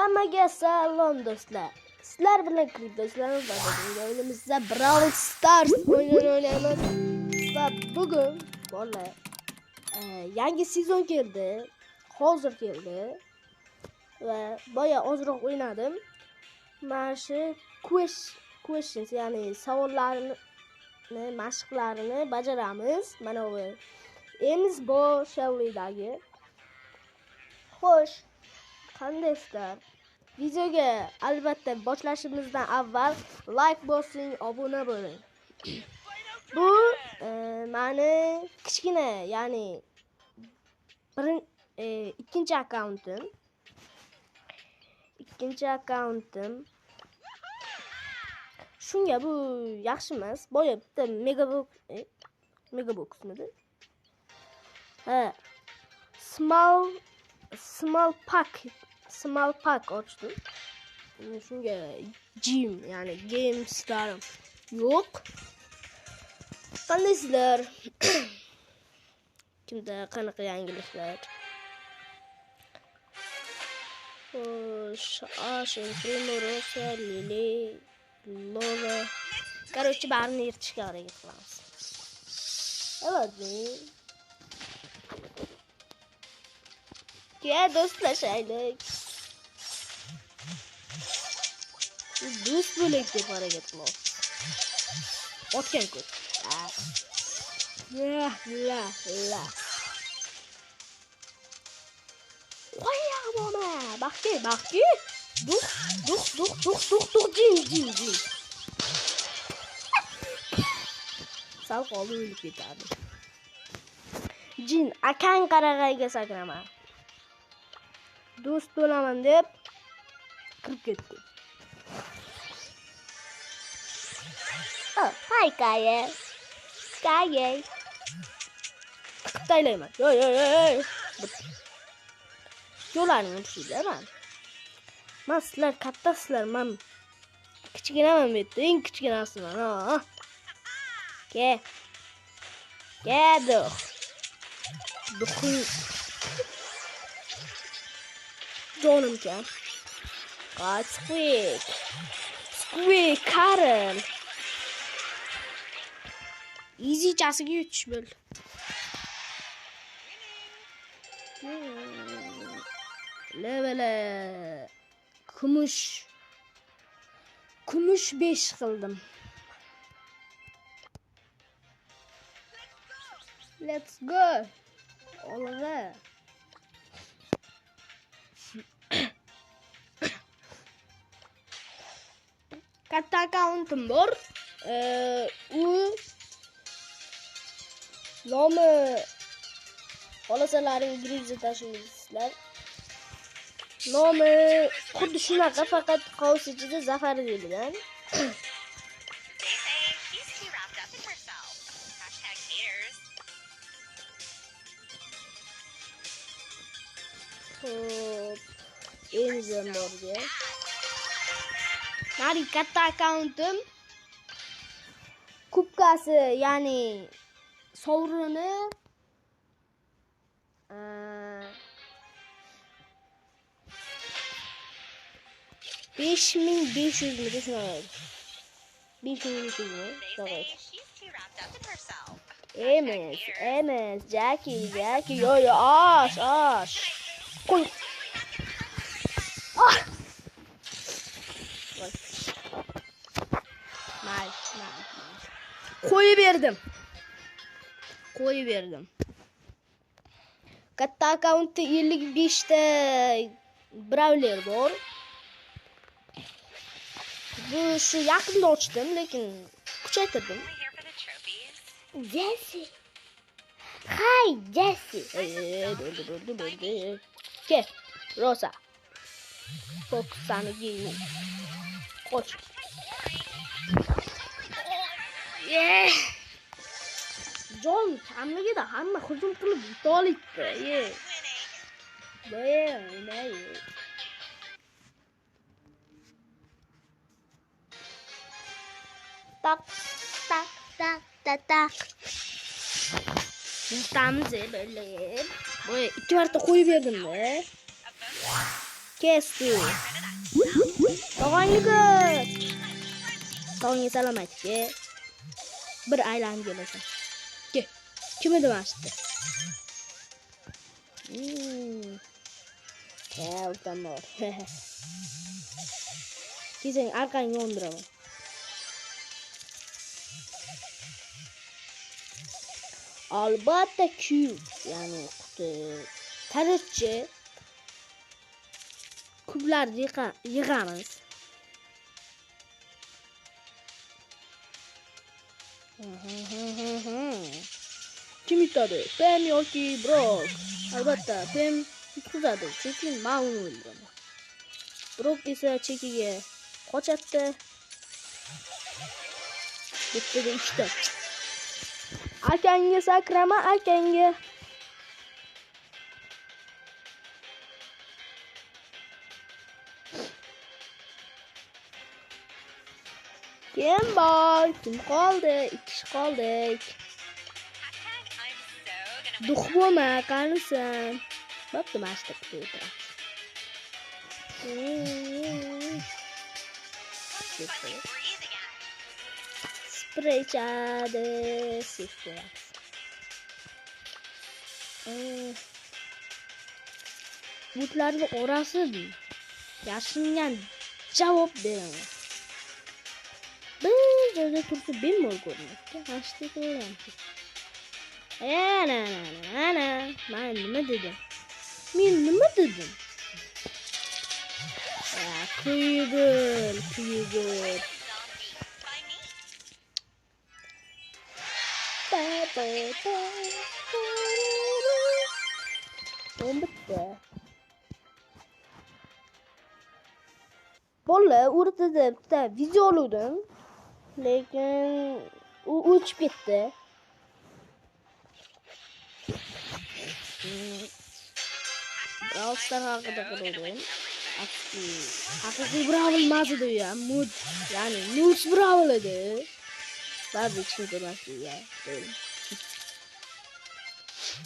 Hammaga salom do'stlar. Sizlar bilan Kriptoislam va bugungi o'yinimizda Brawl Stars o'yinini o'ynaymiz. Va bugun bolalar yangi sezon keldi. Hozir keldi. Va boya ozroq o'ynadim. Mana shu questions, ya'ni savollarni, mashqlarini bajaramiz. Mana bu Ems bo Shelly'dagi. Xo'sh, qandaysizlar? Videoga albatta boshlashimizdan avval like bosing, obuna bo'ling. Bu mani kichkina, ya'ni ikkinchi akkauntim. Ikkinchi akkauntim. Shunga bu yaxshi emas. Boya bitta megabox megaboxmidi? Ha. Small pack ochdim. Shunga gym, ya'ni game starim yo'q. Qandaysizlar? Kimda qanaqa yangiliklar? Xo'sh, Ash, Primo, Rosa, Lili, Lola. Короче, barini yirtishga harakat qilamiz. Evet. Gel do'stlashaylik. Do'st bo'laylik deb harakat qilamiz. Otgan ko'p. La la la. Qo'yaman. Baxti, baxti. Duh, duh, duh, duh, duh, duh, jin, jin, jin. Sal qoldi o'lib ketardi. Jin, akang qarag'ayga sakrama. Do'st bo'laman deb kirib ketdi. Oh, hi Kaye. Kaye. Tiqib taylayman. Yo'y, yo'y, yo'y. Yo'laringni tushinglar. Man sizlar kattasizlar, man kichkinaman bu yerda, eng kichkinasiman. Ha. Ke. Ke duh. Duhing jonim kam. Qach Squeak. Squeak Karl. Easychasiga yutish bo'ldi. Leveli kumush. Kumush 5 qildim. Let's go. Olg'a. Katta akkauntim bor. U nomi xohlasalaring Griza tashlaysizlar. Nomi xuddi shunaqa, faqat qovus ichida Zafar deyilgan. They say she's too wrapped up in herself. #haters. Xo'p, Enzim borga. Mani katta akkauntim kubkasi, ya'ni sovrini 5500 miydi shunaqa edi. 5500 mi? They Shunaqa say edi. she's too wrapped up in herself. Emas, emas, Jackie, Jackie, yo yo, osh, osh. Qo'y. Ah! Voy. Mayli, mayli, mayli. Qo'yib berdim. Qo'yib berdim. Katta akkauntda 55 ta brawler bor. Bu shu yaqinda ochdim, lekin kuchaytirdim. Only here for the trophies. Jesse. Hi Jesse. Bo'ldi, bo'ldi, bo'ldi. Kel, Rosa. Fokusani giyin. Qoch. Yeah. Jon kamligida hamma hujum qilib yuta olibdi. Ye. Winning. Boya o'ynay. Tak tak tak tak tak. Yutamiz bo'lib. Boya 2 marta qo'yib berdim-da. A bonus. Kesdi. Tog'angni ko'r. Tog'angga salom aytib, bir aylanib kelasan. Ke. Kim edi mana shu yerda? Ha, utanma. Kelsang orqangga o'ndiraman. Albatta Q, ya'ni quti tarixchi kublarni yig'amiz. Kim yutadi? Pem yoki Brock? Albatta Pem yutqizadi, chunki men uni o'ldiraman. Brock esa chekiga qochadi. Bittada ikkita. Akangga sakrama, akangga. Kim bor? Kim qoldi? 2 kishi qoldik. Duh bo'lma, qanisan? Bo'pti, mana shu yerda o'tiramiz. Sprey ichadi, sef qo'yamiz. Butlarni orasi yashiringan javob beraman. Bir joyda tursa bemalol ko'rinadi. Mana shu yerda ko'ramiz. Ana, ana, ana. Men nima dedim? Men nima dedim? Kuyibul, kuyibul. Bitta. Bola o'rtada bitta video oldim, lekin u o'chib ketdi. Brawl Stars haqida qildim. Haqiqiy Brawl emas edi u ham, mod, ya'ni Nus Brawl edi. Ba'zi hech kim ko'rmasdi ya.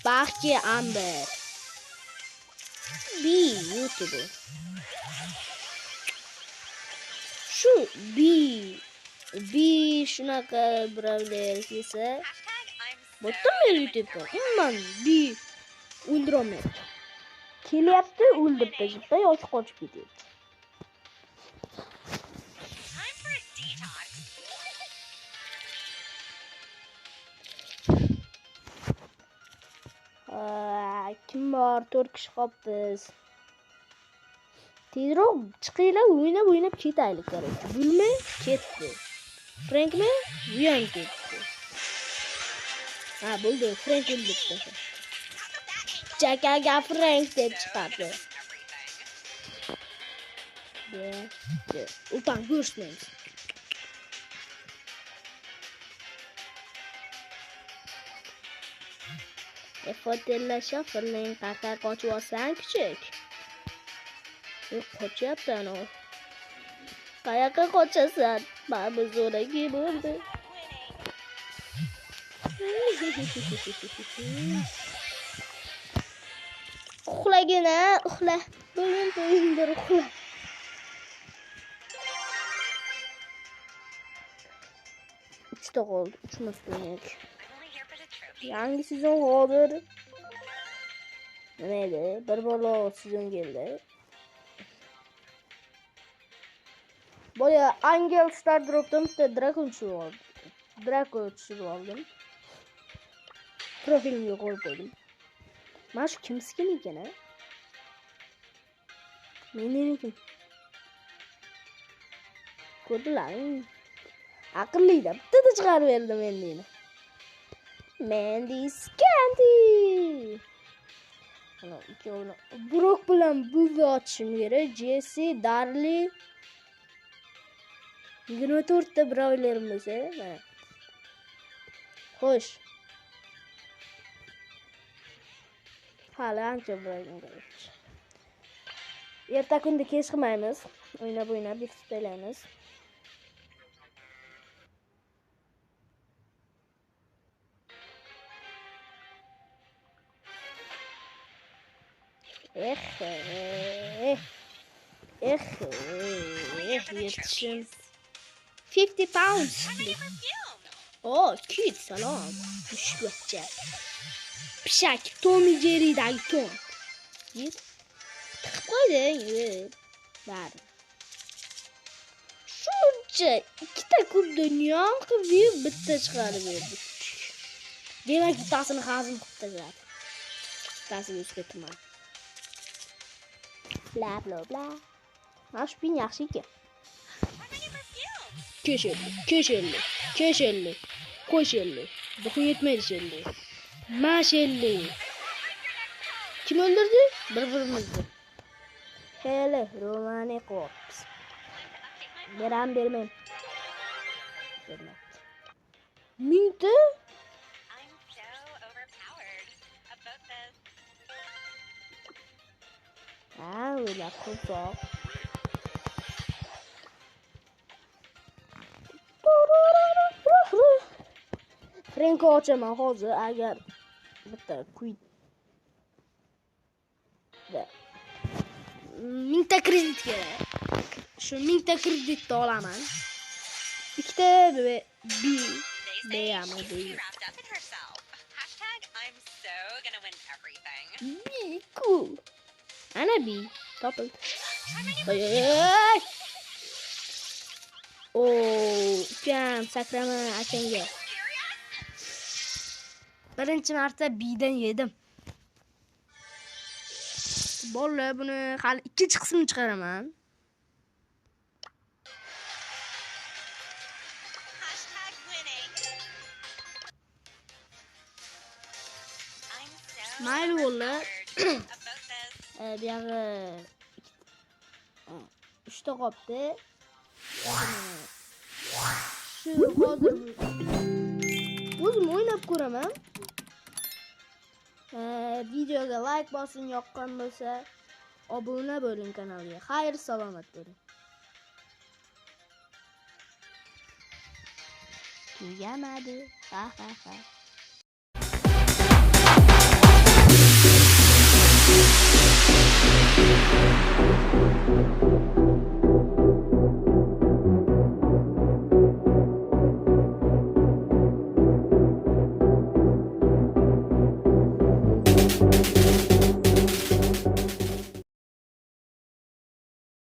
Baxtli Amber. B YouTuber. Shu B shunaqa birovlar kelsa, butun YouTube'da umuman B o'ldirolmayapti. Kelyapti, o'ldirib tashlabdi yoki qochib ketyapti. Kim bor? 4 kishi qolibmiz. Tezroq chiqinglar, o'ynab ketaylik, короче. Bulma ketdi. Frankmi? Bu ham ketdi. Ha, bo'ldi. Frank o'ldirdi. Jakaga Frank deb chiqardi. Ultan ko'rsatmaymiz. Fotella shofirning qaqa qochib olsan kuchuk. Qochyapti ana. Qayoqqa qochasan? Mana zo'raki bo'ldi. Uxlagin-a, uxla. Bugun to'yindir uxla. Uchta qoldi, uchmas demak. Yangi sezon hozir nima edi? Bir bola sezon keldi. Boya Angel Star Drop'dan bitta Dragon tushirib oldim. Draco tushirib oldim. Profilimga qo'yib qo'ydim. Mana shu kim skin ekan, a? Meniki. Ko'rdilaring? Aqlli-da, bittada chiqarib berdim mendini. Mandy Scandy. Ana ikkovini Brock bilan Bullni ochishim kerak. Jesse, Darli 24 ta brawlerimiz, mana. Xo'sh. Hali ancha bo'lgan kerak. Erta kunda kech qilmaymiz. O'ynab-o'ynab yetib. Eh. Eh, Only here for the yetishim. trophies. 50 pounds. Try my new perfume. O, kit, salom. Mushukcha. Pishak, Tom Jerry'dagi Tom. Yet. Tiqib qo'yding, bari. Shuncha ikkita kubda nyon qilib yeb bitta chiqarib berdi. Demak, bittasini hazm qilib tashladi. Bittasiga o'sib ketman. Bla bla bla. Mana shu pin yaxshi ekan. Try my new perfume. Kesh 50, kesh 50, kesh 50, qo'sh 50. Buxun yetmaydi 50. Mash 50. Kim o'ldirdi? Bir-birimizni. Hele, Romani qilyapmiz. Update my Beram bermayman. Bermayapti. Mingta? I'm so overpowered. About this. Ha, o'ylab qo'ysoq. Frenko ochaman hozir agar bitta quit mingta kredit kerak. Shu mingta kreditni olaman. Ikkita B B They B say am she's B. too wrapped up in herself. Hashtag I'm so gonna win everything. B cool. Ana B topildi. Try my new Oy, oy, oy. Oo, ukam sakrama akangga. Serious? Birinchi marta B'dan yedim. Bolalar, buni hali ikkinchi qismini chiqaraman. Hashtag winning. I'm so Mayli bolalar. overpowered. About this. Buyog'i uchta qolibdi. Shu hozir o'zim o'ynab ko'raman. Videoga like bosing, yoqqan bo'lsa, obuna bo'ling kanalga. Xayr, salomat bo'ling. Tugamadi. Ha ha ha.